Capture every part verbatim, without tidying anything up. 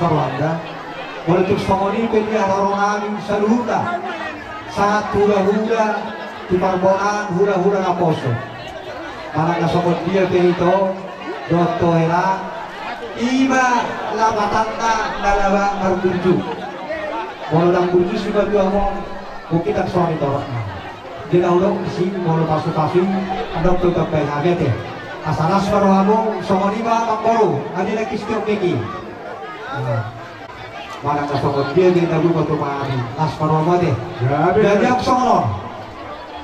Parwanda, molo tung songon i pe di haroro nami saluhutna, sahat hulahula tu parbonaan, hulahula naposo. Manang na songon dia pe ito, dohot hela, i ma lapatanna na laho marburju. Molo ndang burju sipaduahon, mungkin ndang songon i torokna. Di na hudok disi molo pasupasu i, adong pe utambai hami ate. Asa las ma rohamu, songon i ma amangboru, adi na kistir miki. Manang na songon dia di na lupa tu mari, las ma rohamu ate. Jadi anggo songon on,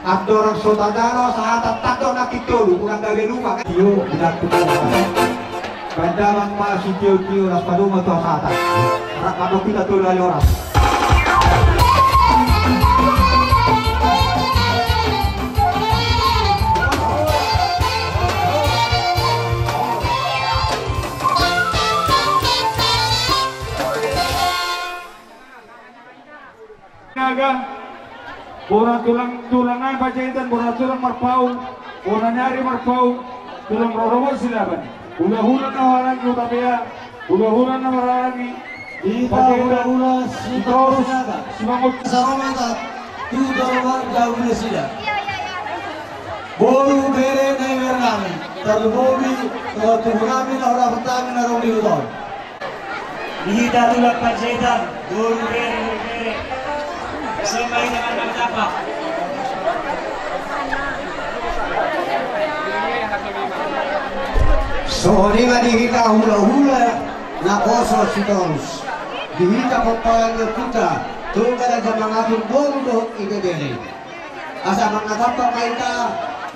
andorang so tajalo sahatan tandok na pintolu, unang gabe lupa. Tio, tidak tu. Baen damang ma sitiotio, las padomu tu hasahatan. Rap mandok hita tolu hali horas. Naga, bona tulang, tulang nai Panjaitan, bona tulang Marpaung, bona ni ari Marpaung, tulang rorobot Silaban. Hulahula na marhahaanggi Hutapea, hulahula na marhahaanggi Panjaitan, hulahula Sitorus, Simangun. Saromatak tu joloan jabu nasida. Boru bere na iberengami, tarlumobi, tulang nami na hurang hutami na rong di huton. Di hita tulang Panjaitan, boru bere, boru bere. Songon i ma hita martapa. Songon i ma di hita hulahula naposo Sitorus. Di hita pomparan ni ompunta, tung gabe na mangatur boru dohot ibebere. Asa mangatampak ma hita,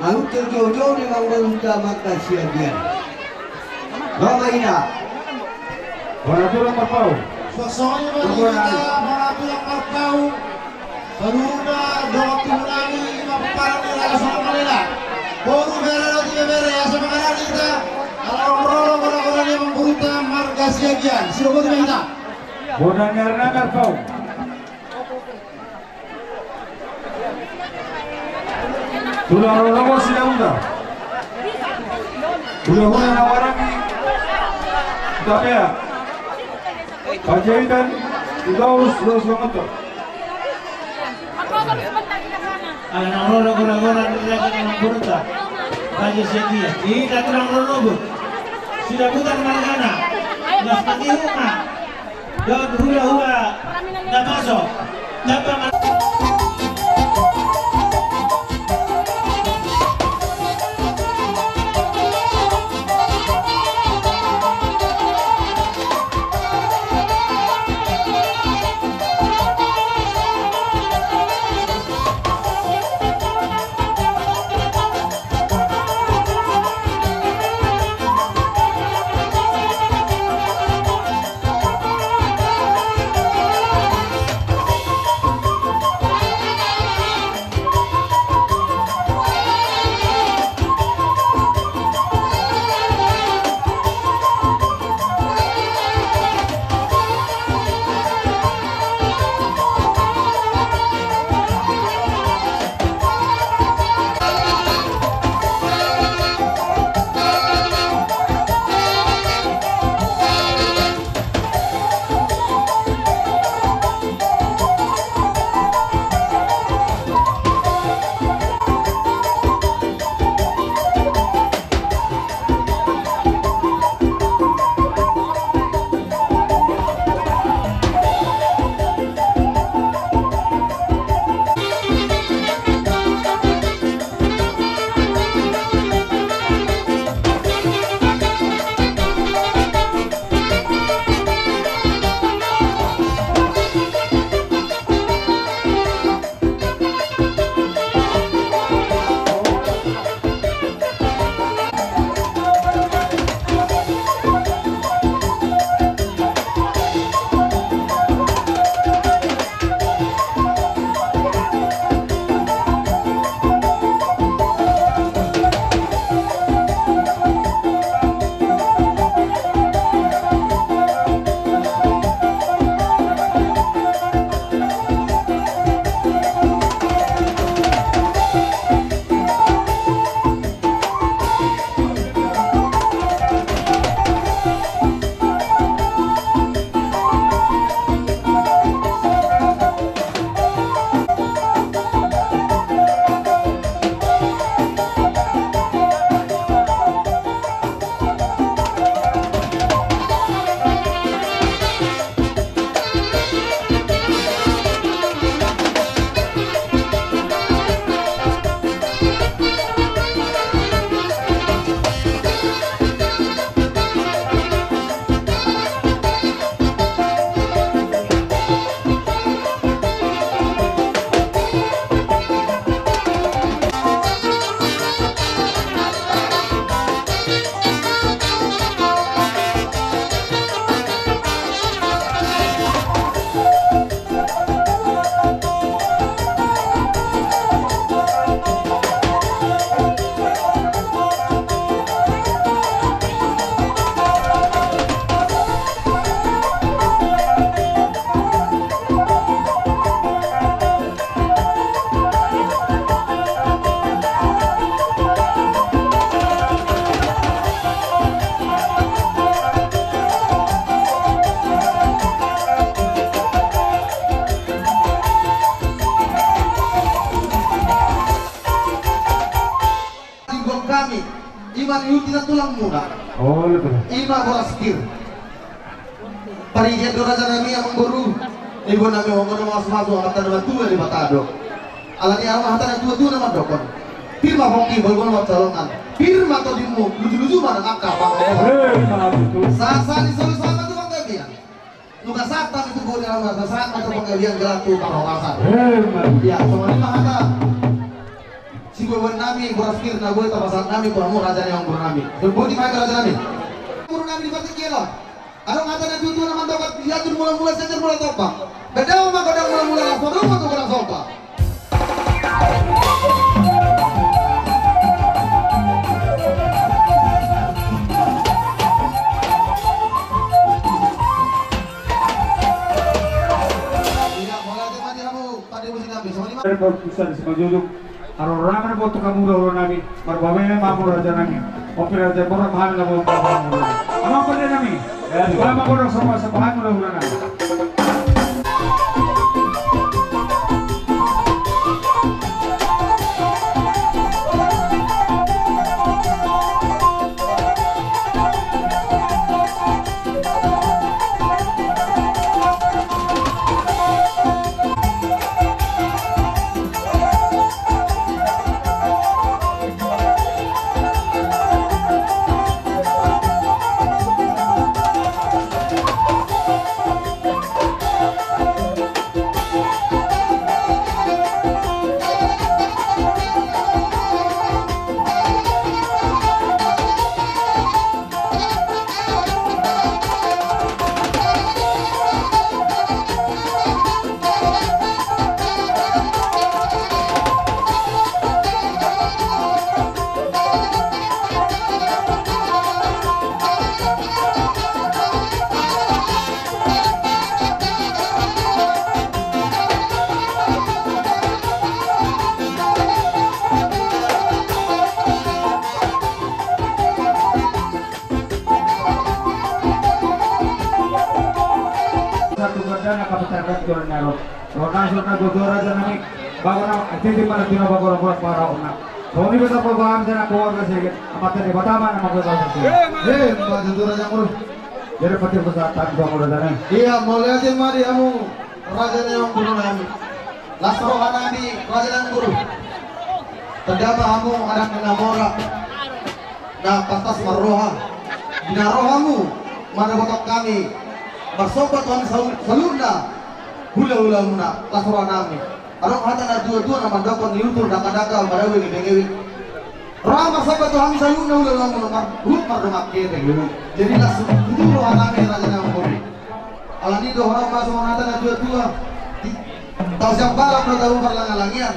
manungkun joujou ni amangborunta marga Siagian. Ro ma hita. Bona tulang Marpaung. Songon i ma di hita, bona tulang Marpaung. Saluhutna dohot tulang nami, ima pomparan ni Raja Solomalela. Boru bere dohot ibebere, asa mangarar hita. Ala ro, ro, ro, bona, bona ni amangborunta marga Siagian. Sidok boti ma hita. Bona ni ari nami Marpaung. Tulang rorobot Silaban. Hulahula na marhahaanggi Hutapea, Panjaitan, Sitorus, Simangun. Ala na ro do gora-gora ni raja ni amangborunta. Raja Siagian. Hita tulang rorobot Silaban margana. Las ma di hita. Dohot hulahula naposo. Tamba ma. Ima ni uti na tulang muna. Oh, betul. Ima boras pir. Parigian do raja nami, amang boru. Ibu nami, amang boru, masu-masu, amang tanda batu, Debata do. Alani i ma hata na tua-tua na mandok on. Pir ma pongki, bolgol ma pansalongan. Pir ma tondimmu, luju-luju ma nang angka pangomoan. Eh, betul. Sahat-sahat ni solu, sahat ma tu panggabean. Nunga sahat hami tu boru ni aluman, sahat ma tu panggabean, jala tu parhorasan. Eh, betul. Ia, songon i ma hata. Siboan nami, boras pir na boi tapasahat nami tu hamu raja ni amang boru nami. Dung boti ma hami raja nami. Boru nami di partingkian on. Adong hata na tua-tua na mandok on, diatur mula-mula, siajar mula tombak. Baen damang ma gondang mula-mula, laos padomu ma tu gondang somba. Ia, mauliate ma di hamu pande musik nami, songon i ma. Dari bawah pusat di Simanjujung. Haroro ma na boto hamu hulahula nami, marboa ma hamu raja nami. Ope raja boru ma hami na boto hamu hulahula nami. Amang pande nami. Selamat boru sama-sama hamu hulahula nami. Satu gandana kapacarkan juara naro. Rona sota gogo raja nami. Bagona, titi mana tina bagona bola para ona. Roni beta pabahan jana keluarga seget. Amate di batama nama keluarga seget. He, maju tu raja ngurus. Jadi pati pesatan gua ngurus dana. Ia, mauliate ma di hamu raja ni amang boru nami. Las roha nami raja ni amang boru. Tanda ma hamu anak na mora. Na pantas marroha. Di na ro hamu mandapothon hami. Marsomba tu hami salu-, saluhutna. Hulahula muna, las roha nami. Adong hata na tua-tua na mandok on, ni utur dangka-dangka, marawe ngewe-ngewe. Ro ma marsomba tu hami saluhutna hulahula muna, mar-, ruhut mardongan hepeng. Jadi las tutu roha nami raja ni amang boru. Alani i do horas ma songon hata na tua-tua. Tahu siang balap do tahu parlangilangian.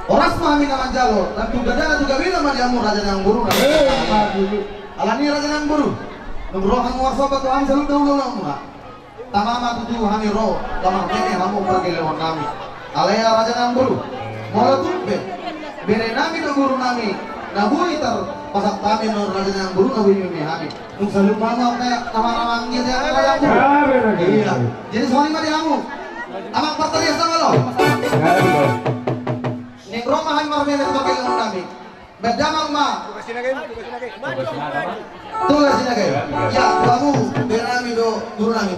Horas ma hami na manjalo, nang tu gandana tu gabena ma di hamu raja ni amang boru. Eh, ma dulu. Alani i raja ni amang boru. Nunga ro hamu marsomba tu hami saluhutna hulahula muna. Tama ma tutu hami ro, lam marmeme hamu pargellengon nami. Alai raja ni amang boru. Molo tung pe bere nami do boru nami na boi tarpasahat hami, raja ni amang boru, na boi meme hami. Nunga saluhut ma hamu angka na marhahaanggi, raja ni amang boru. Ia. Jadi songon i ma di hamu. Amang partarias tangalo. Naeng ro ma hami marmeme tu pargellengon nami. Baen damang ma. Tugas ni naga i. Ia, hamu bere nami do boru nami.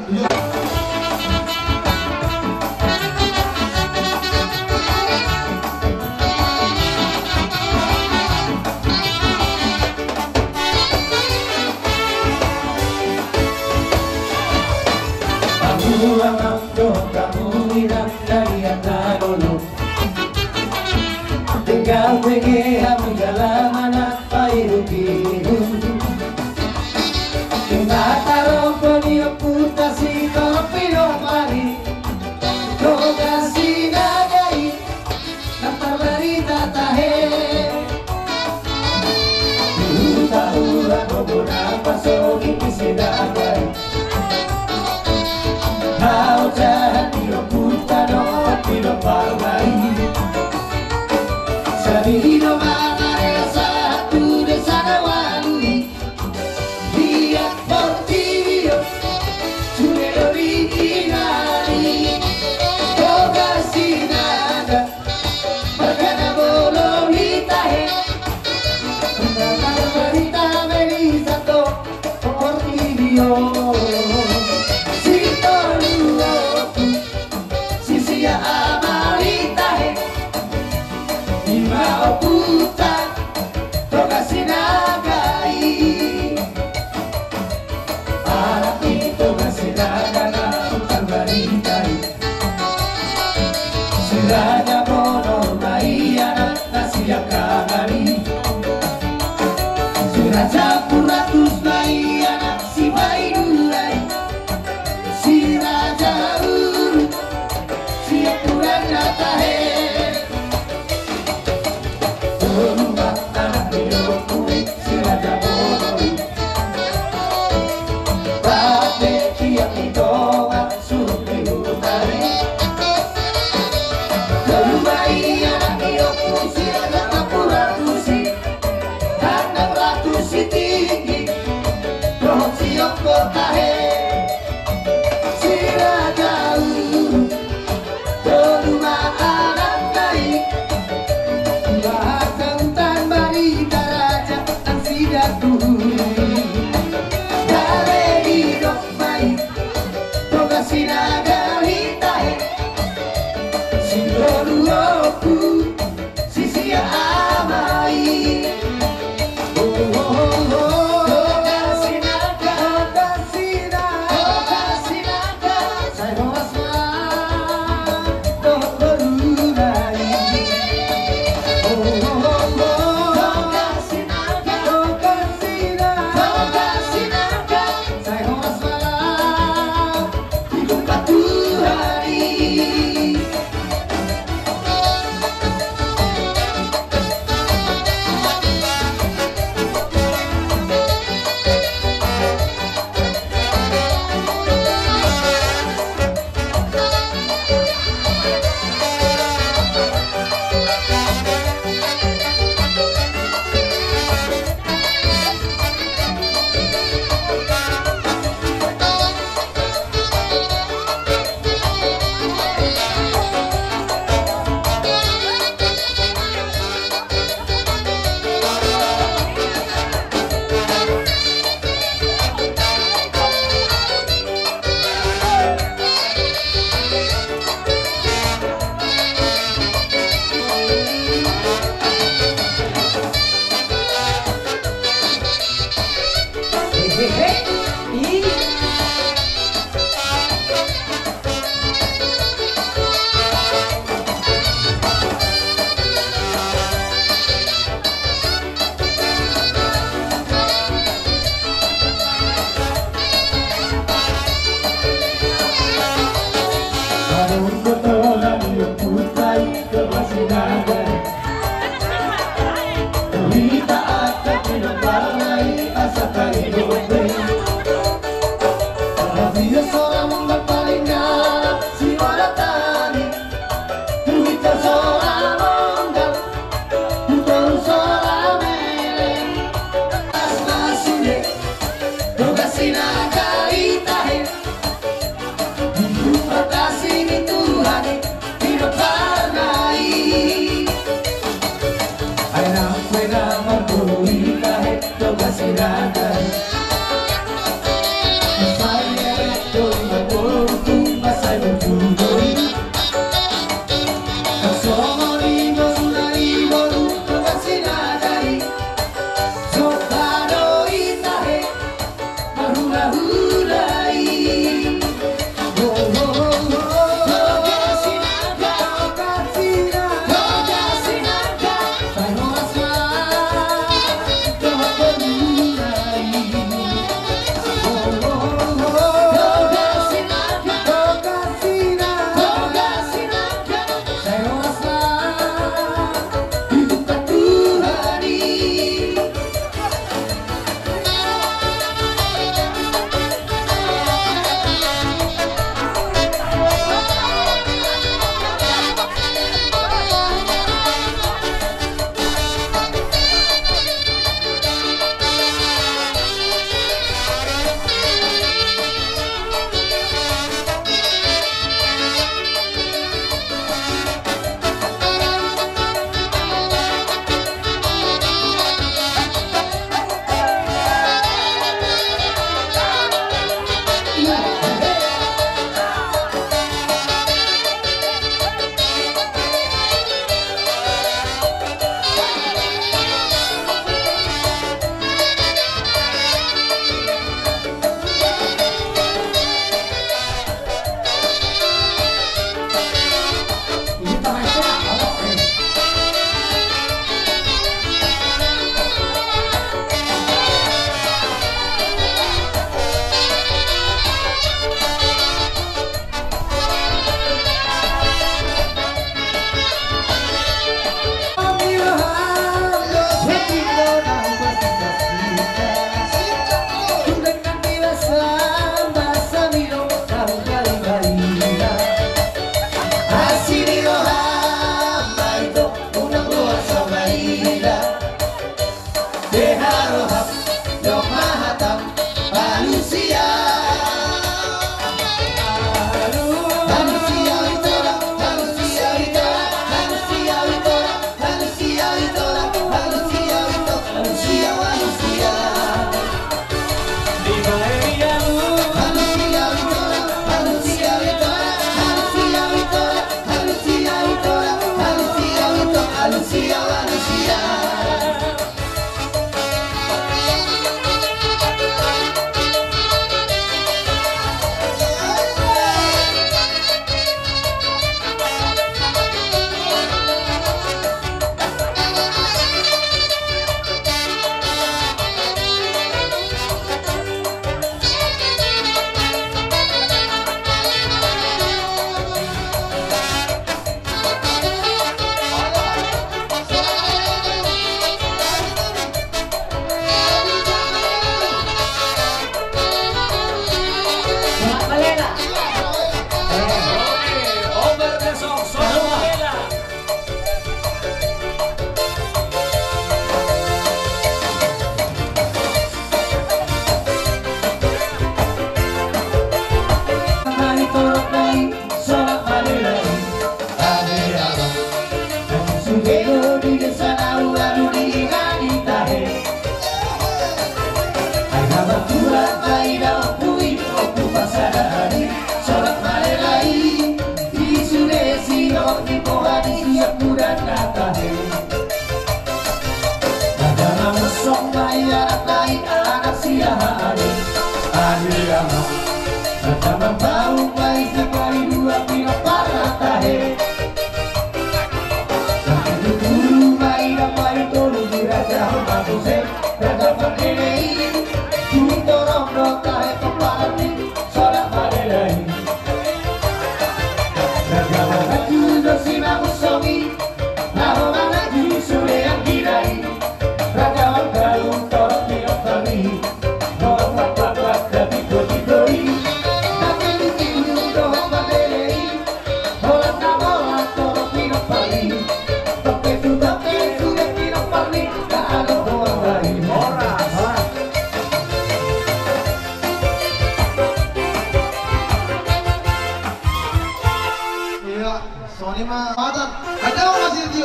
Hamu amang dohot hamu inang, na liat na lolo. Denggan bege hamu jala manat pairu-iru. Denggan tarompo ni ompunta Sitorop Pinompardi. Toga si naga i na tarbarita tahe. Huta Ura gogo na pasogit ni si naga i. Haojahan ni ompunta dohot Pinompardi. Sari do mangaresa tu desa na ualu i. Liat portibi on, sude do di inari. Toga si naga, marga na bolon i tahe. Toga na bolon i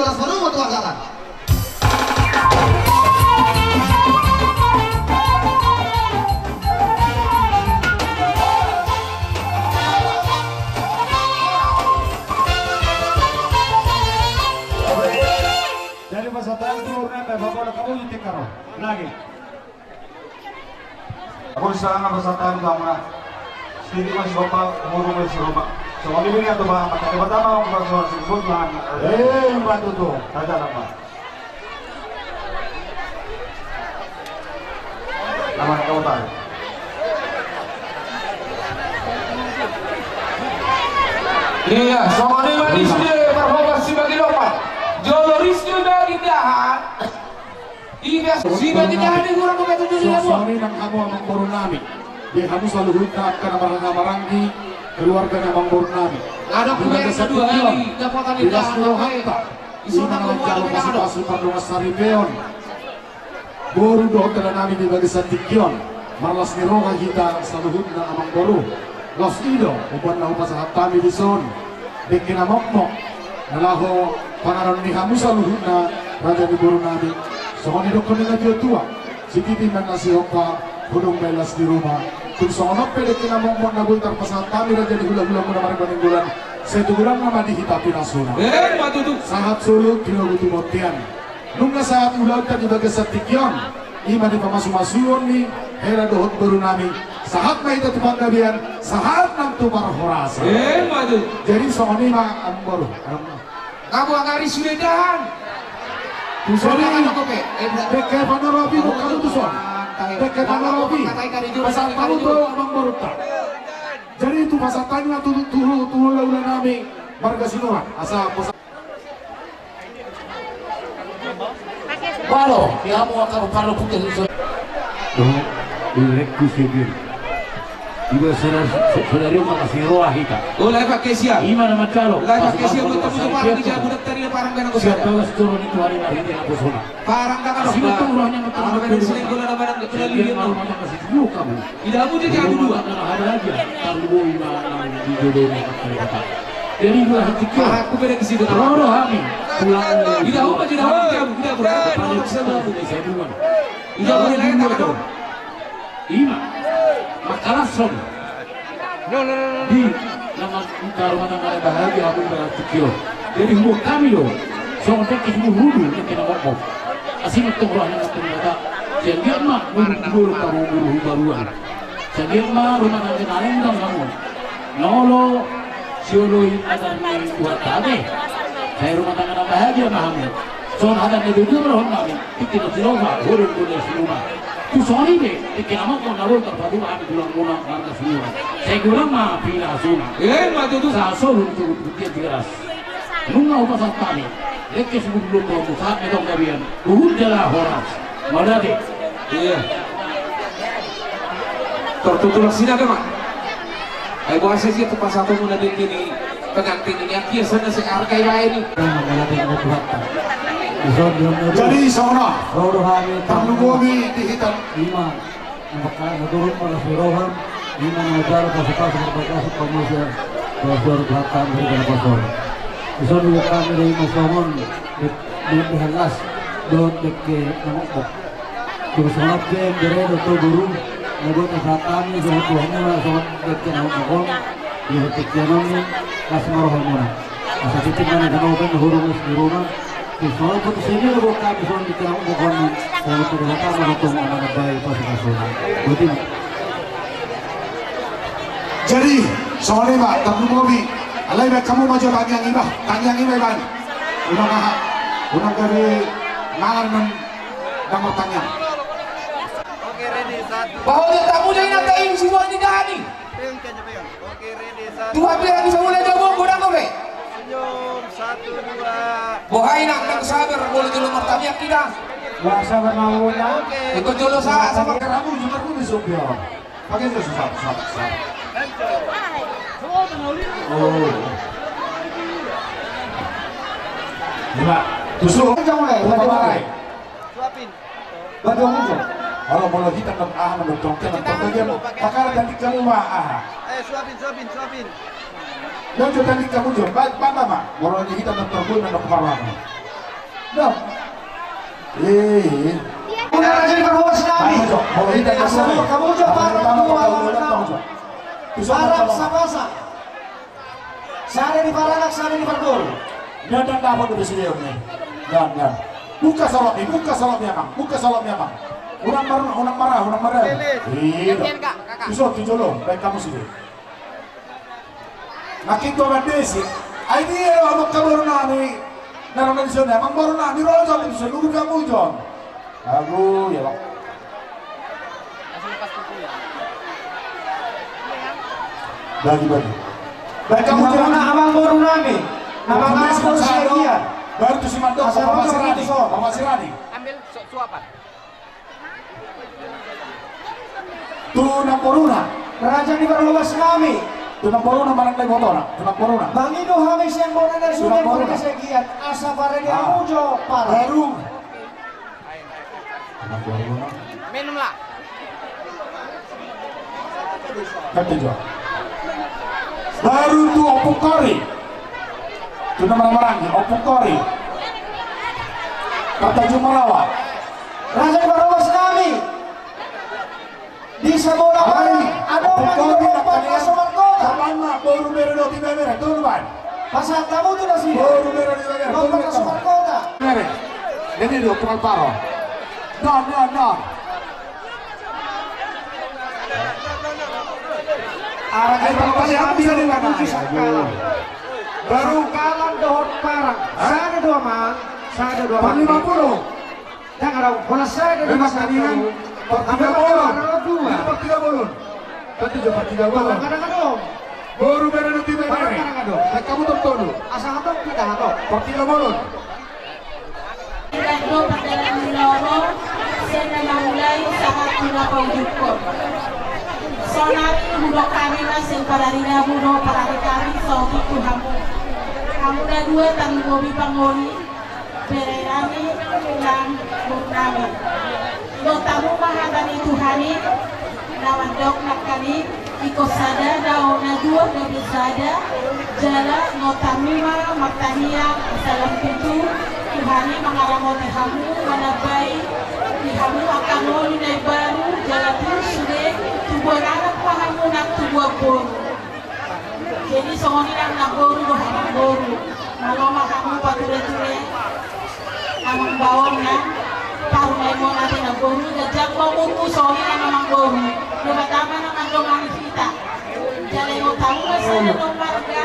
Las Baru, Batu Anggaran. Jadi pasahat tu urna, Bapak, kamu di tikar lagi. Aku disana pasahat tu hamuna. Sini masih bapak, umur masih rumah. Soalnya ini atau bapak, kata pertama, aku masuk sebut lah. Eh, Pak Tutu. Ada apa? Nama kamu tahu? Iya, sama dengan istri, Bapak, si bagi dopat. Jolo istri bagi dahan. Iba, si bagi dahan di kurang, bukan tujuh ribu. Songon i nang hamu amangboru nami. Di hamu saluhutna angka na marhaha maranggi, keluarga ni amangboru nami. Ada kuliah dua hari, dapat ada. Di las ni rohanta, di na manjalo pasupasu pardongansaripeon boru dohot dame nami di bagasan tingki on. Marlas ni roha hita saluhutna amangboru. Laos i do umbahen na hupasahat hami dison. Dengke na mokmok na laho panganon ni hamu saluhutna, raja ni boru nami. Songon i dohonon ni natuatua, sititi ma na sihompa, hudung ma i las di ruma. Tung songon on pe dengke na mokmok na boi tarpasahat hami raja ni hulahulamuna Marga Nainggolan, sai tu godangna ma di hita pinasuna. Eh, ma tutu. Sahat solu, tinogu tu bontean. Nunga sahat ulaonta di bagasan tingki on, i ma di pamasumasuon ni hela dohot boru nami. Sahat ma hita tu panggabean, sahat nang tu parhorasan. Eh, ma tutu. Jadi songon i ma amangboru. Kamu angari sudah dahan. Tuson i. Dengke panarapi, kamu tuson. Dengke panarapi. Pasahat hamu tu amangborunta. Jadi tu pasahat nami tu, tu, tu hulahulanami marga Sinurat. Asa pasahat. Palo, ya mau akar palo putih itu. Tuh, direkku sipir. Iba saudara, saudari makasih roa hita. Oh, lai pakai siap. Ima nama calo. Lai pakai siap, buat tamu tu parang di jabu, daftar dia parang kena. Siap, bagus turun itu hari hari dia aku sana. Parang kata dong. Siap, tuh rohnya betul. Parang kena siling gula nama dan kena lihat. Mau makan kasih dulu kamu. Tidak, aku jadi adu dua. Ada aja. Taruh boi mana di jodohnya kata. Jadi dua hati kau. Aku beda di situ. Rodo hami. Pulang. Tidak, aku tidak mau kamu. Tidak, aku tidak mau kamu. Tidak, aku tidak mau kamu. Ima. Makalashon. Di nama kita rumah tangga bahagia, aku berarti kio. Jadi hukum kami lo. Songon dengke si Burhudu, dengke na mokmok. Asi ma tong rohana na tong mata. Sian dia ma, buru buru tamu buru baruan. Sian dia ma, rumah tangga na lenggang kamu. Nolo, sioloi agar ni buat tabe. Saya rumah tangga na bahagia ma hamu. Songon agar ni bujur rohon kami. Tingki na silosa, hurung guna sinuma. Tu songon i be, tingki na mokmok na boi tarpatupa hami tulang muna marga Sinurat. Sai godang ma pinasuna. Eh, ma tutu. Sasolun tu bukti tiras. Nunga hupasahat hami. Dengke sibuk lombo, sahat ni tong gabian. Huhut jala horas. Mauliate. Iya. Tertutup sini ada, Mak. Ai boasa sih tu pasahatonmuna dengke ni pengantin ini? Akia sana se arga iba ini. Jadi songon on. Tarlumobi di hita. Ima. Maka na turun pala si roham, ima na jalo pasupasu parbagasan pamusian, pasupasu hata dari kena pasol. Ison dulu kami dari ima songon, di, di, di halas, dohot dengke na mokmok. Terus songon pe, bere do tu guru, na buat asa kami, songon Tuhan muna, songon dengke na mokmok on, di hatian on, las ma rohamuna. Asa titik mana kena open, hurung es di rumah, Jadi songon i ma, tarlumobi. Alai baen hamu ma jo tangiang i ba, tangiang i ma iba. Unang aha, unang gabe mangan nang martangiang. Paholit hamu jo inanta i, siboan ni dahan i. Tuhan bilang bisa mulai jago godang dope. Senyum, satu, dua. Boha i nang, nang sabar, boleh jolo martangiang kita. Wah, sabar na mulai. Ikut jolo sa, sama. Rabu, Jumat, Rabu, besok dia. Pakai jolo, sabar, sabar, sabar. Oh. Gila. Tusuk. Jangan mulai, mulai. Suapin. Batu Amujo. Olo, molo hita nang aha, nang tongke, nang tongke, dia mau. Pakara tanding kamu ma aha. Eh, suapin, suapin, suapin. Nang jo tanding kamu jo, ba-, bata ma. Molo ni hita nang tongke, nang tongke parwang. Dah. Eh. Udah rajin berhoas nami. Kamu jo, kamu jo, para tua, para tua. Arang sapasa. Sada di paranak, sada di parboru. Dia dan dapat dari sini, oke. Dan, dan. Buka solopmi, buka solopmi, Amang. Buka solopmi, Amang. Unang mar-, unang marah, unang marah. Iya. Bisa tu jolo, baen hamu sini. Makin tua mandesi. Ai dia lo, Amang, boru nami. Nah, Amang, di sana, Amang, boru nami, rojo, di sana, lugu kamu, Jon. Aduh, ya, Bang. Bagi, bagi. Baik, kamu. Amang, jangan, Amang, boru nami. Amang, Amang, boru saya, iya. Baru tu si Mandok, asal Bapak Sirani, Bapak Sirani. Ambil su-, suapan. Tu namboruna. Raja ni parhoas nami. Tu namboruna, manang na ibotona. Tu namboruna. Bang, i do hami sian bona na sudah boruna. Asa parade hamu jo, para. Baru. Minumlah. Kan tu jo. Baru tu Ompung Kori. Tu na marhaha-maranggi, Ompung Kori. Partajung Marawa. Raja ni parhoas nami. Di sabola. Ai, adong Ompung Kori, na panian. Sabanna, boru bere dohot ibebere, tolu baen. Pasahat hamu tu nasida. Boru bere dohot ibebere, tolu baen. Bere. Jadi dua, Ompung Alvaro. Don, don, don. Arang. Ai, Ompung Alvaro, bisa dipakai. Baru. Sangkalan dohot parang. Hah? Sada dua, Amang. Sada dua, Amang. Lima puluh. Jangan, Amang. Bola sada. Memang dua, tandingan. Amang. Partiga bolon. Partiga bolon. Kan tu jo, partiga bolon. Parang adong. Boru bere dohot ibebere. Parang adong. Baen hamu tolu-tolu. Asa hatop kita, hatop. Partiga bolon. Didok do pardalanan ni lorong, sian na mamulai sahat tu na paujunghon. Saonari hudok hami ma sian pararidamu dohot pararidamu saotik tu hamu. Hamu na dua tarlumobi pangoli, bere nami nang boru nami. Didok hamu ma hata ni Tuhan i, na mandok nangkaning, ingkon sada do na dua gabe sada, jala didok hamu ma martangiang asa lam pitu, Tuhan i mangaramoti hamu, manambai di hamu angka ngolu na imbaru, jala tubu sude, tubuan anak ma hamu nang tubuan boru. Jadi songon i nang namboru dohot namboru. Malo ma hamu pature-ture. Amang baon na. Parumaen on ate namboru. Ganjang ma umurmu, songon i nang amang boru. Debata ma na mandongani hita. Jala ingot hamu ma sada do marga.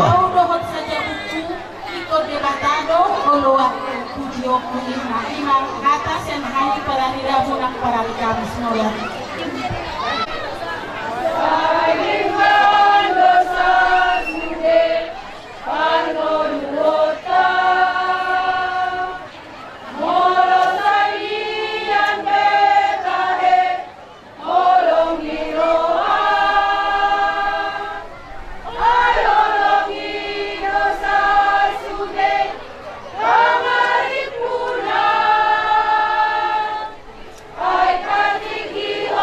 Au dohot sajabuku. Ingkon Debata do oloan, pujionku. Ima, ima hata sian hami pararidamu nang pararidamu. Semoga. Holong ni roha, ai holong ni dosa sude, pangaripuna, ai patingkihon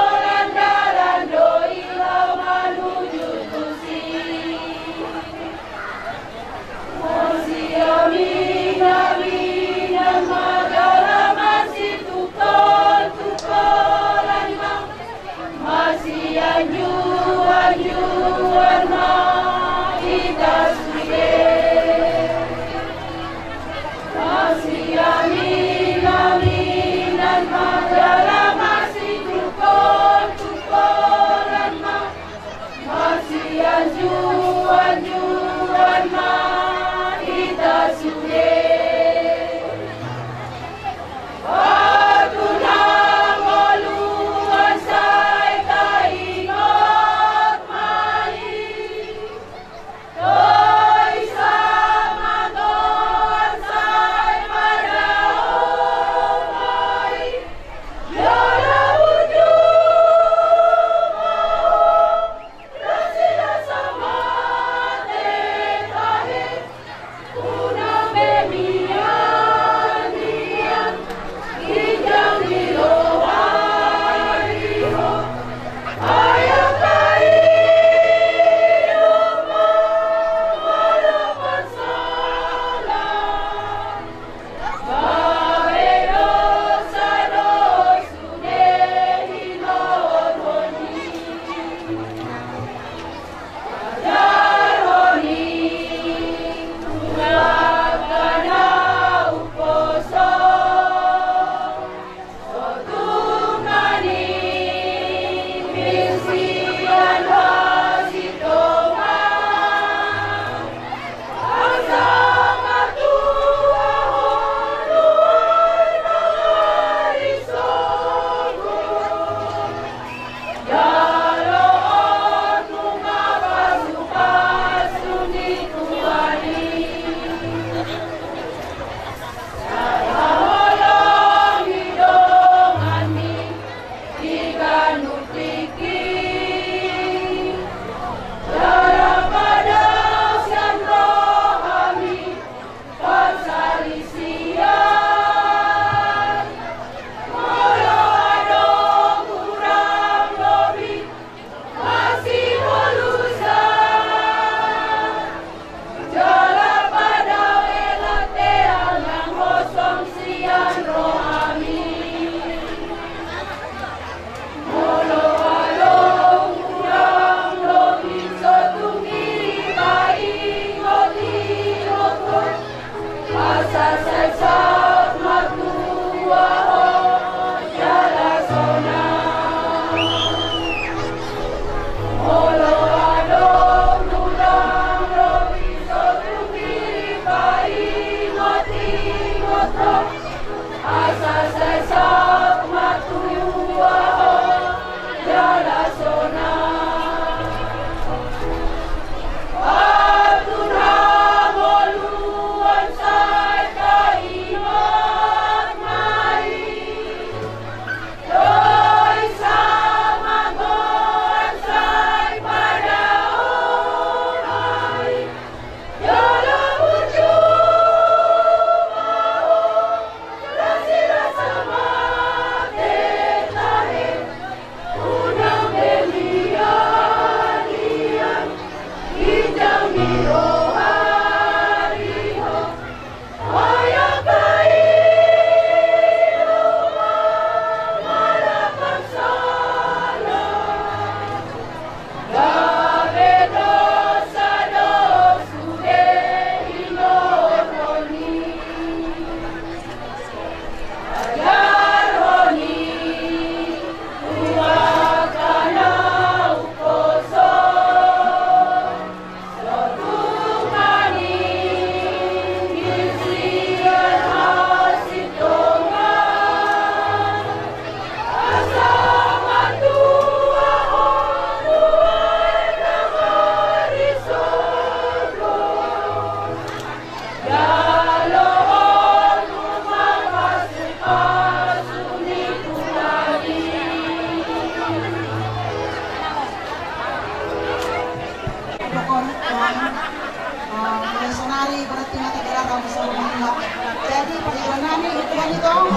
Parianan nami, Tuhan i tong,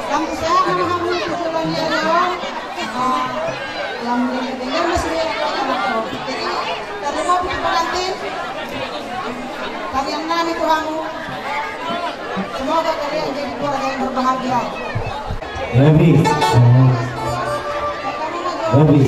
lam sehat nama hamu tu joloan ni ari on. Ah, lam ni tinggal masih dia. Jadi, terima kasih pengantin. Parianan nami tu hamu. Semoga kalian jadi keluarga yang berbahagia. Lebih. Lebih.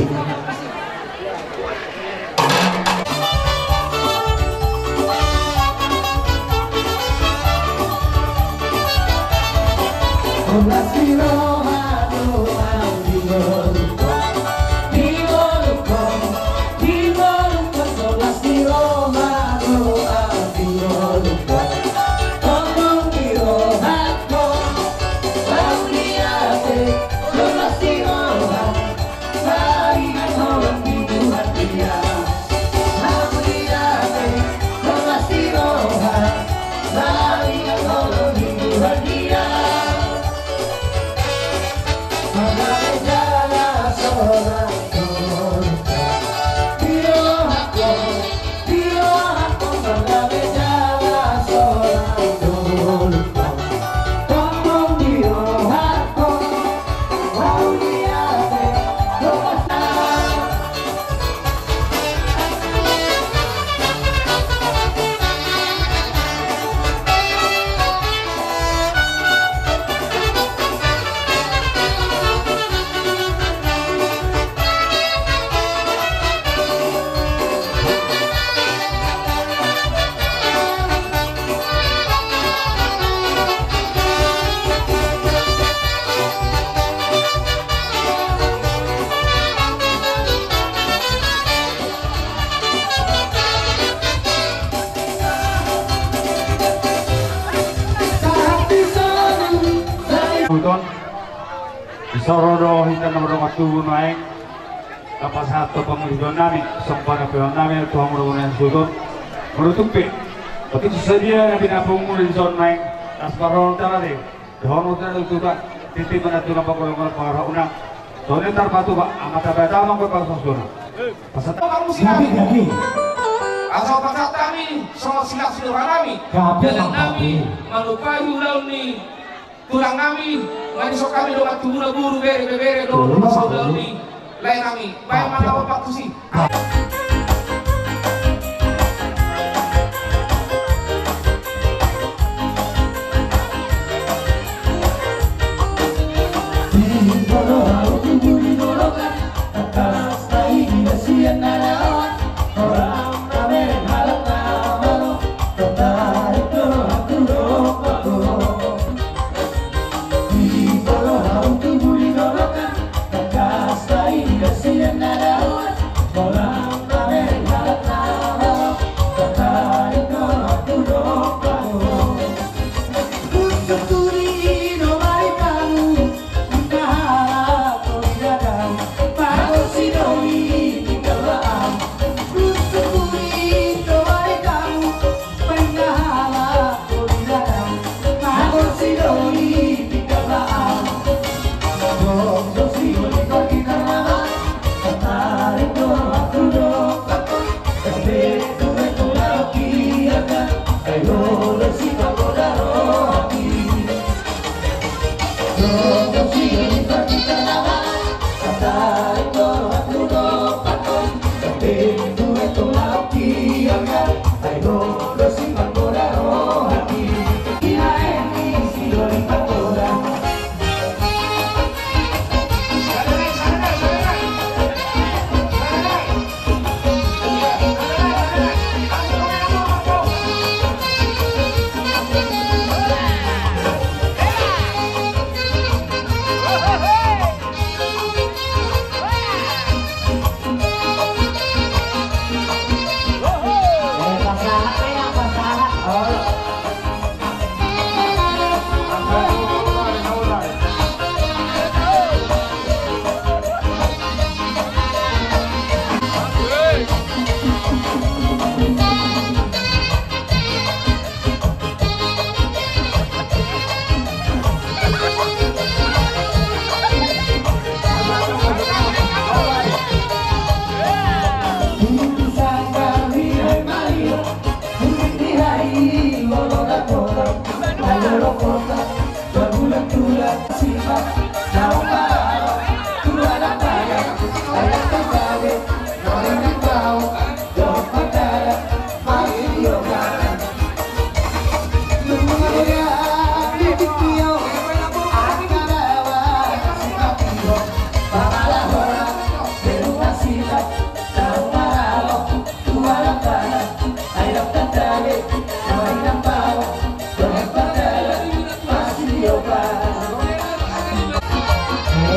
Suhut on, di son do hita na mardongan tubu nuaeng. Tapasahat do pangidoan nami, songon pangidoan nami tu hamu dongan suhut on. Molo tung pe, otik so sadia na pinapungu di son nuaeng, las parhon tara de. Dohononta do tu Tuhan, titi ma na tu na pangolongolong pangarahutna. Songon i tarpatupa, Amanta Debata ma anggo pangsusuonna. Pasahat. Gabe, gabe. Asa pasahat hami, songon silas ni roha nami. Gabe, gabe. Dalan nami, mangupahi ulaon ni tulang nami, mangisok hami dongan tubuna boru bere, ibebere, dohot ulaon ni lae nami. Baen ma na papakusi.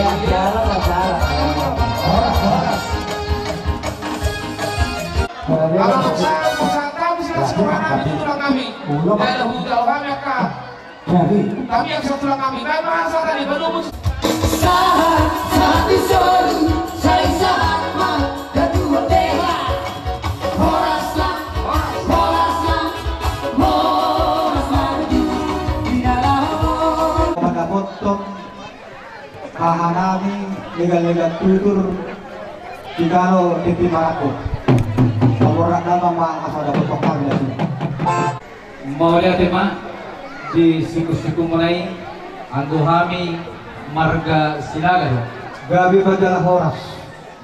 Horas, horas. Kalau saya, saya tahu, saya suka kami, tulang kami. Dari Huta, kami akan. Kami akan satu tulang kami. Kami merasa tadi, belum. Sahat, sahat di solu, saling sahat ma, ketua tega. Horas ma, horas ma, horas ma, di dalam. Pada potong. Hahanami, legan-legan tutur, di halo di Timarangkup. Nomor nama ma asa dapot hami na sini. Mauliate ma di suku-suku muna i, anggo hami marga Sinaga do. Gabe ma jala horas.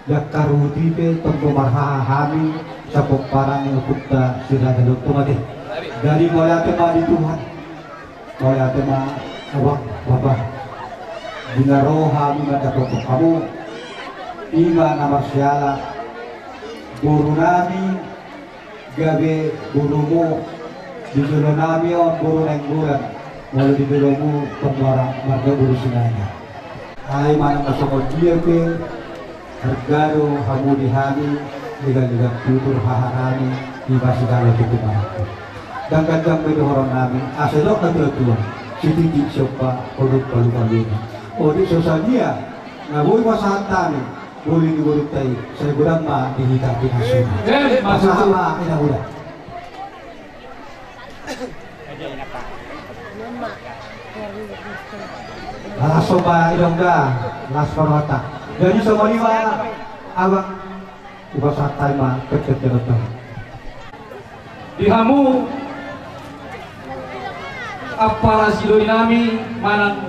Jangkar uti pe tong do marhaha hami, sapomparan ni ompunta si Raja Lontung ate. Jadi mauliate ma di Tuhan. Mauliate ma abang bapa. Di na ro hami mandapothon hamu. Ima na marsiala. Boru nami gabe borumu. Di jolo nami on boru Nainggolan. Molo di jolomu tong marga boru Sinaga. Ai manang na songon dia pe. Arga do hamu di hami, legan-legan tutur hahanami, ima si halo di Timarangkup. Ndang ganjang be dohonon nami, asa didok na tua-tua, sititi siompa, hoduk palu-paluna. Otik so sadia, na boi pasahat hami, boru ni borunta i, sai godang ma di hita pinasuna. Eh, pasahat ma, ina uda. Laos so ba idong da, laos parwata. Jadi songon i ma abang, hupasahat hami ma, pepet jabatan. Di hamu, apala sidoli nami, manang,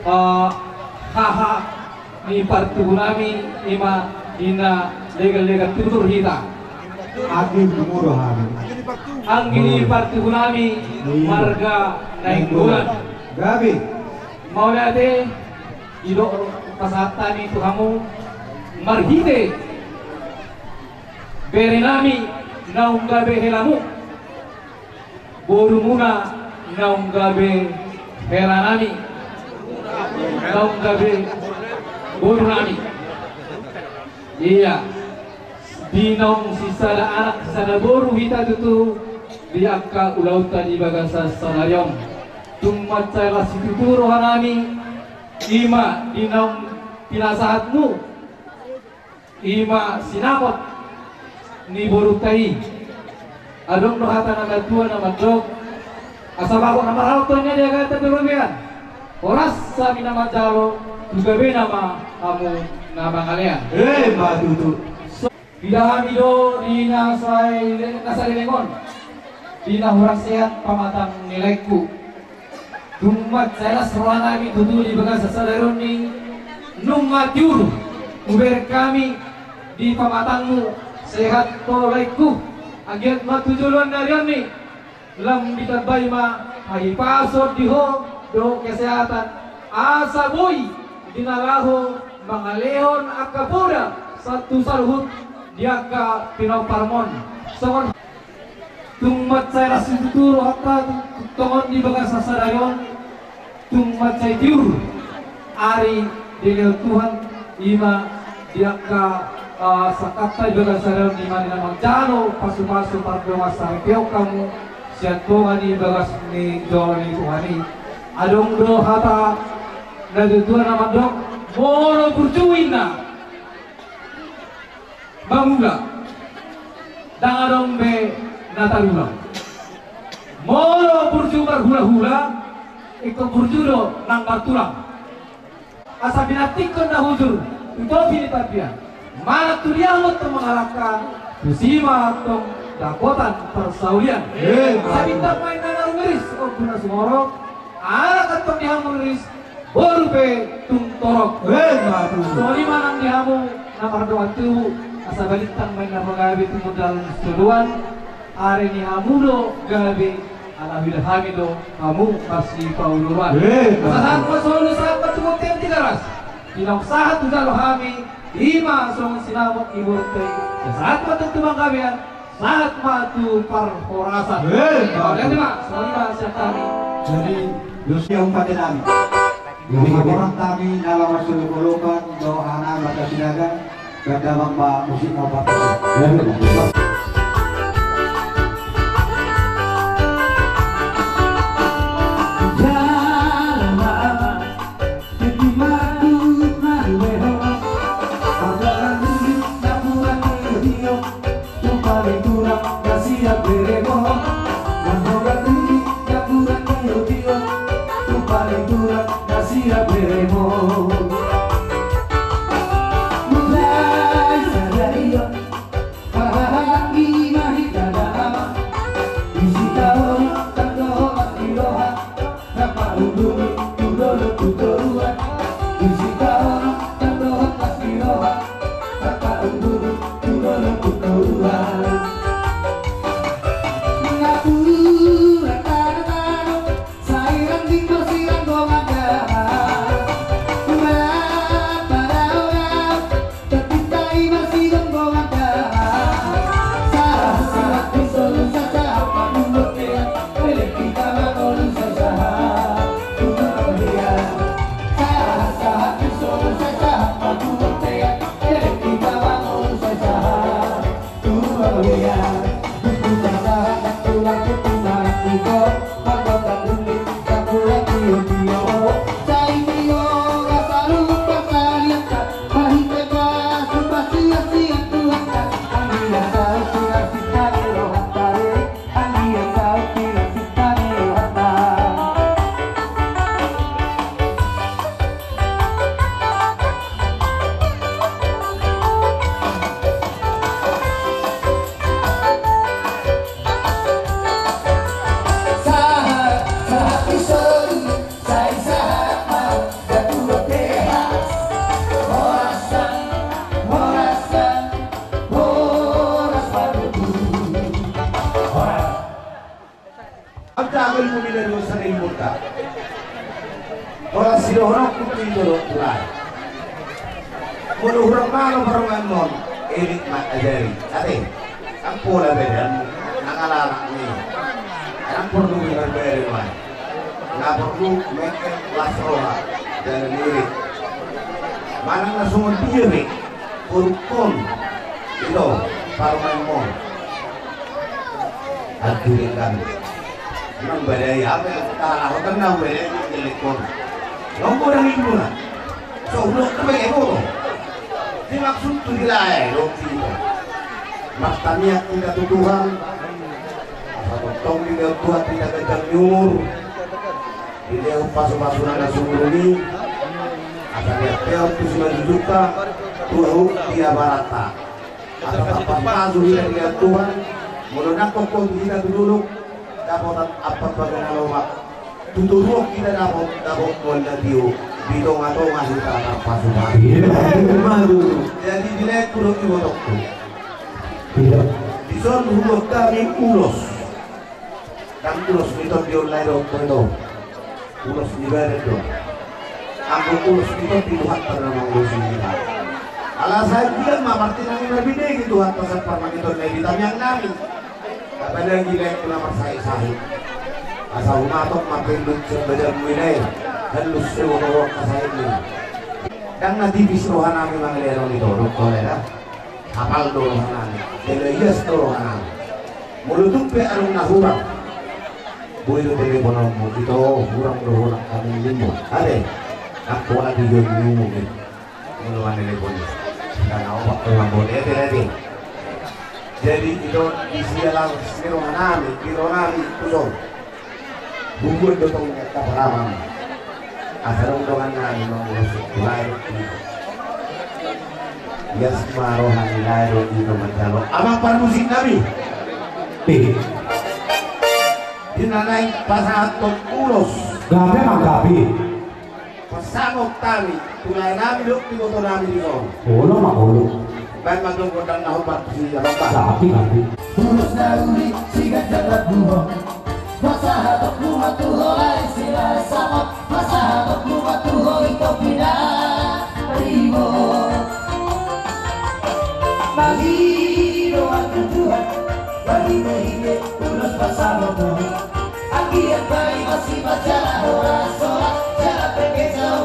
eh, haha, ni partubu nami ima di na legan-legan tutur hita. Anggi ni partubu nami marga Nainggolan. Gabe. Mauliate didok pasahat hami tu hamu marhite bere nami naung gabe helamu. Borumuna naung gabe hela nami, naung gabe boru nami. Ia, di naung sisada anak sisada boru hita tutu di angka ulaonta di bagasan sadari on. Tung mansai las situtu roha nami, ima di naung pinasahatmu. Ima sinamot ni borunta i. Adong do hata na matua na mandok, asa bagot na marhalto ninna di agatan di robean. Horas hami na manjalo, tu gabena ma hamu na mangalean. Emma tutu. Pidahami do di na saleleng on, di na hurang sehat pamatang ni laengku. Tung mansai las roha nami tutu di bagasan sadari on i, nunga tiur hubereng hami di pamatangmu, sehat ho laengku, anggiat ma tu joloan ni ari on i, lam ditambai ma hahipason di ho dohot kesehatan, asa boi di na laho mangalehon angka poda sahat tu saluhut di angka pinomparmon. Songon Tung mansai las situtu rohanta tongon di bagasan sadari on, tung mansai tiur ari dilehon Tuhan, ima di angka, eh, sangkapta di bagasan sadari on, ima di na manjalo pasupasu pardongansaripeon hamu sian tonga ni bagas ni joro ni Tuhan i. Adong do hata na tuatua na mandok, molo burju inna mangula, ndang adong be na tarula. Molo burju marhulahula, ingkon burju do nang martulang. Asa pinantikhon na hujur tu topi ni parbia, manang tu dia ma tong mangalangka, tusi ma tong dapotan parsaulian. Asa bintang ma inna na rumiris, ompu na sumorop, anak antong di hamu riris, boru pe tung torop. Songon i ma nang di hamu na mardongan tubu, asa balintang ma inna pagabe tumundalhon sitadoan, ari ni hamu do gabe, ala huida hami do hamu masipaolooloan. Asa sahat ma solu sahat ma tu bontean Tigaras, di naung sahat hujalo hami, ima songon sinamot ni borunta i, asa sahat ma tu panggabean, sahat ma tu parhorasan. Emma tutu. Jadi, Yosia umpate nami. Di hami na laho marsiolopolopan dohot hami na markasinaga, gandamang ma musik na opat. Anta agel mumina dua sana ilmunta. Horas sidohononku tu ito dohot tu lae. Molo hurang malo parumaenmon, elit ma ajari. Ate, ndang pola badanmu, ndang ala anakmu. Ndang porlu marbere nuaeng. Nga porlu mengkel las roha, jala nirit. Manang na songon dia be, porukon. Ito, parumaenmon. Aduh, kan. Nang badai apa yang kita lakukan, nang badai yang kita lekon. Nang godang ilmuna. So, ulok tu bagai bodo. Di maksud tu di lae, lo kita. Martamiang kita tu Tuhan. Asa tongtong dilehon Tuhan kita ganjang ni umur. Dilehon pasu-pasuna na sumurung i. Asa diampehon tu simanjujungta. Tu ahu di abaranta. Asa tarpasu-pasu hita dilehon Tuhan. Molo nangkok tu hita tu dolok. Dapotan ampat bagas na lomak. Tu toruan hita dapot, dapot mual na tio. Di tonga-tonga hita tarpasu-pasu. Iya, betul. Jadi di lae hudok ibotongku. Iya. Dison hubuat hami ulos. Ndang ulos ni tondion lae dohot ito. Ulos ni badan do. Anggo ulos ni tondi Tuhanta na mangulosi hita. Ala sahat dia ma partinangi marbinege Tuhanta sian parmangiton na di tamiang nami. Apalagi lae na marsahit-sahit. Asa humatop ma pindut sian badanmu i lae. Hallus do roha sahitmu. Ndang na tipis roha nami mangalehon ito dohot lae da. Hapal do roha nami, jala ias do roha nami. Molo tung pe adong na hurang, boi do telepononmu, ito hurang do roha nami ninmu. Ate, ndang pola di jolma ni umum i. Molo mangtelepon i. Ndang na opat do mamboan, ate, ate. Jadi ito di siala ni roha nami, di roha nami, tuson. Bungkul do tong ni angka paramang. Asa dong dongan nami mangulos tu lae dohot ito. Ias ma roha ni lae dohot ito manjalo. Amang parmusik nami. Pi. Di na naeng pasahathon ulos. Gabe ma gabe. Pasahat hami tu lae nami dohot tu iboto nami dison. Olo ma olo. Baen ma gondang na hombar tu si abang. Sapi sapi. Ulos na uli siganjang rambu on. Pasahatonku ma tu ho lae Silasamon. Pasahatonku ma tu ho ito pinaribot. Mangido ma tu Tuhan. Marhitehite ulos pasahaton. Anggiat boi masipat jala horas-horas, jala pe kejaut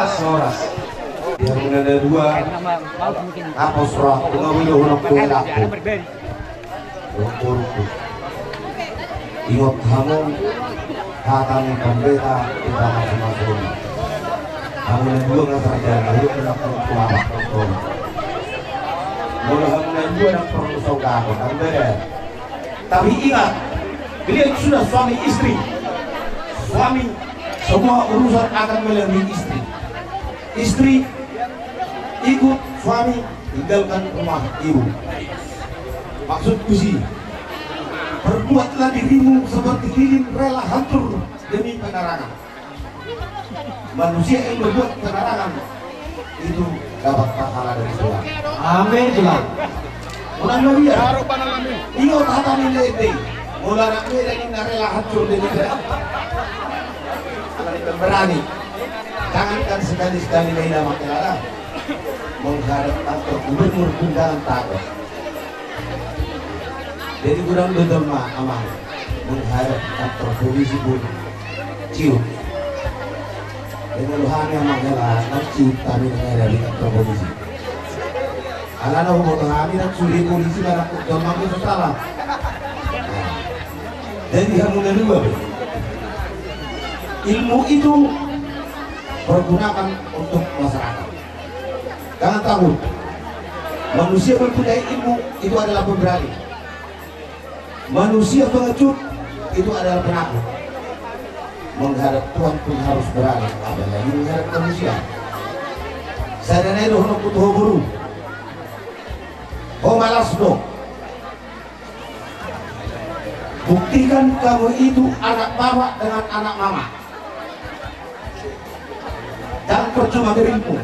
Horas. Di hamuna na dua, napos rohangku, nga boi dohononku, elakku. Dohot borungku. Ingot hamu hata ni pandita di pamasumasu i. Hamuna dua nga sarjana, ingot hamu tu anak nangkin. Molo hamuna dua ndang porlu songgahon, ndang bere. Tapi ingat, kalian sudah suami istri. Suami, semua urusan akan melalui istri. Istri ikut suami, tinggalkan rumah ibu. Maksudku sih, perbuatlah dirimu seperti lilin rela hancur demi penerangan. Manusia yang berbuat keterangan itu dapat pahala dari Tuhan. Amin, Tuhan. Ulang lagi ya. Ingat hata ni Lete. Mula anak beda ini rela hancur dari dia. Anak yang berani. Jangankan sekali-sekali Leila Makelala menghadap kantor gubernur pun jangan takut. Jadi godang do jolma, amang, menghadap kantor polisi pun ciut. Jadi molo hami, amang, hela, kan ciut hami menghadap kantor polisi. Alana huboto hami nang sude polisi manangkok jolma pe so salah. Jadi hamuna dua be. Ilmu itu pergunakan untuk masyarakat. Jangan takut. Manusia mempunyai ilmu itu adalah pemberani. Manusia pengecut itu adalah penakut. Menghadap Tuhan pun harus berani, apalagi menghadap manusia. Sada nai dohononku tu ho boru. Ho malas do. Buktikan kamu itu anak bapak dengan anak mama. Ndang percuma gerimmu.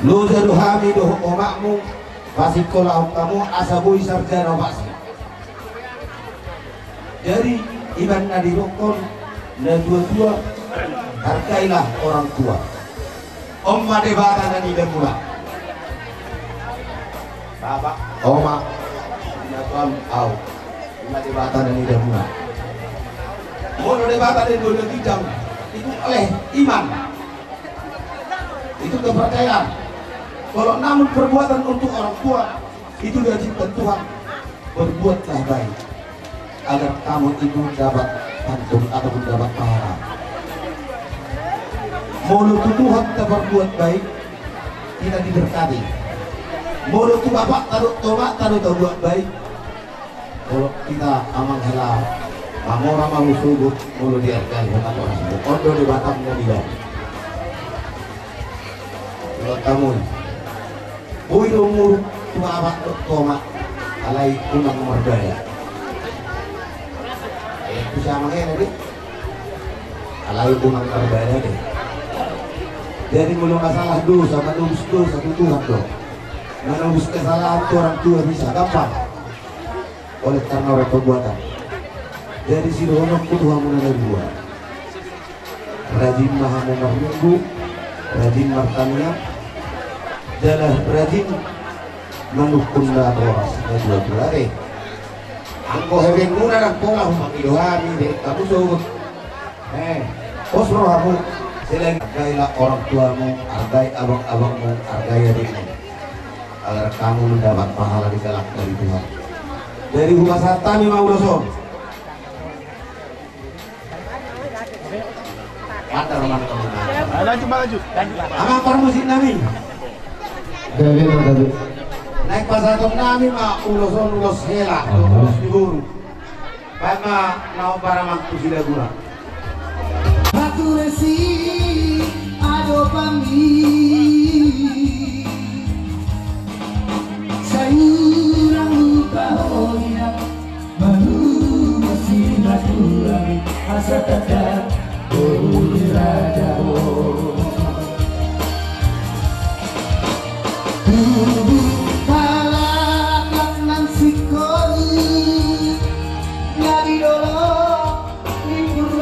Loja do hami dohot omakmu, pasingkolahon hamu asa boi sarjana omakmu. Jadi, iban na didokkon na tua-tua, hargailah orang tua. On ma Debata na nidamuna. Bapak, oma, ina tuan, au. On ma Debata na nidamuna. Molo Debata na nidamuna, itu oleh iman. Itu kepercayaan. Kalau namun perbuatan untuk orang tua, itu diizinkan Tuhan. Berbuatlah baik agar kamu itu dapat pantun ataupun dapat pahala. Molo tu Tuhan taparbuat baik, kita diberkati. Molo tu bapakta dohot omakta do tabuat baik, molo hita, amang, hela, mangora ma husogot, molo diargai hona tu anak. On do Debata na nidamuna. Molo hamu i, boi do muruk tu bapak dohot tu omak, alai unang marbada. Eh, bisa mangena be. Alai unang marbada be. Jadi molo masalah dosa, manobus dosa tu Tuhan do. Manobus kesalahan tu orang tua bisa, gampang. Oleh karena orang perbuatan. Jadi sidohononku tu hamuna na dua. Rajin ma hamu marminggu, rajin martangiang, jala rajin manungkun na horas na dua-dua be. Anggo hepengmuna ndang pola hupangido hami, be, hamu sogot. Eh, pos rohamu, selagi argailah orang tuamu, argai abang-abangmu, argai adikmu. Agar kamu mendapat pahala di kelak dari Tuhan. Jadi hupasahat hami ma ulos on. Antar ma. Lanjut, lanjut. Amang parmusik nami. Gabe, gabe. Naeng pasahaton nami ma ulos on, ulos hela, ulos di boru. Baen ma na hombar, amang, tu silaguna. Haturesi adopangi, sai hurang lupa ho inang, manusi natuami asa tanda boru di raja ho. Tubu halak nang singkoru na di dolok ni boru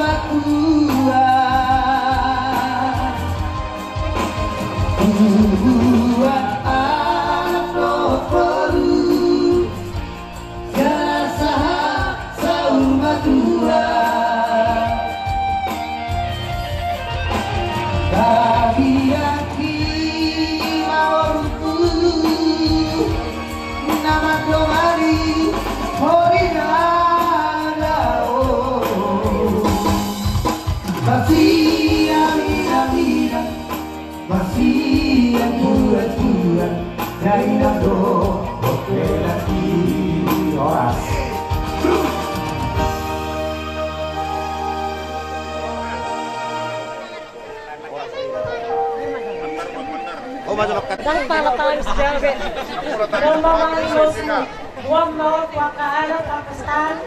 Sian ira-ira, masian tua-tua, dainang do holan i. Horas. Ndang pala tangis jabe. Ndang mamali bosmu. Buang maut wakaana kapestan.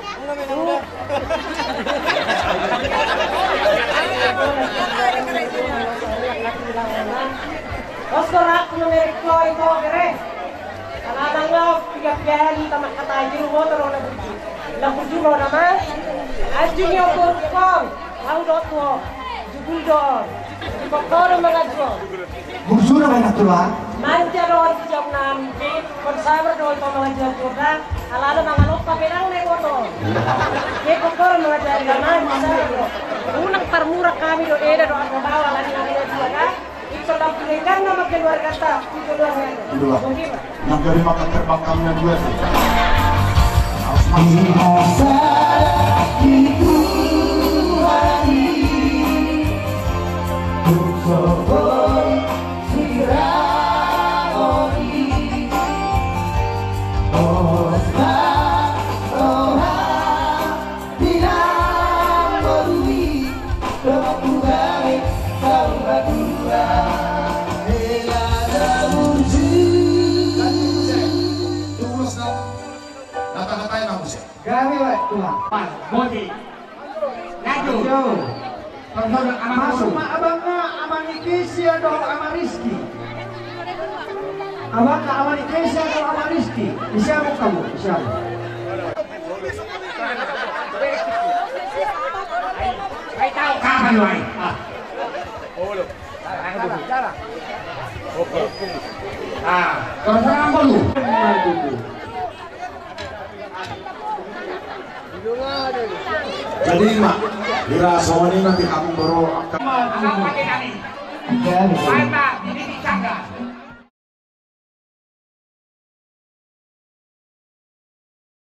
Oskor aku numerik ko ito bere. Ala nang piga-piga hali tamak kata juru motor ona burju. Lam burju ona ma. Anjing yo burkong. Au do tuo. Jugul do. Di kokoro mangajuo. Burju do main aturan. Manja do on di jam enam. Kon sabar do on pamangajuan jurda. Alana mangalop pa pedang na i boto. Dia kokoro mangajari na manja sabar do. Unang parmura kami do eda do anggo bawa lagi na eda jua ka. Itu lam pulekan nama keluarga ta. Itu luar biasa. Dua. Bagaimana? Nang dari makan terbang kami yang dua tu. Di masa itu hari. Untuk Gabe, Tulang. Boti. Lanjut. Yo. Tonton, Ama Masuk Guru. Ma abangna, Ama ni Kesia dohot Ama Rizky. Abangna, Ama ni Kesia dohot Ama Rizky. Di siapa kamu? Di siapa? Ai, ai, tahu kapan lu, ai? Ah. Ah, tonton, Ama Guru. Jadi, Mak, dira songon i nanti kamu baru akan.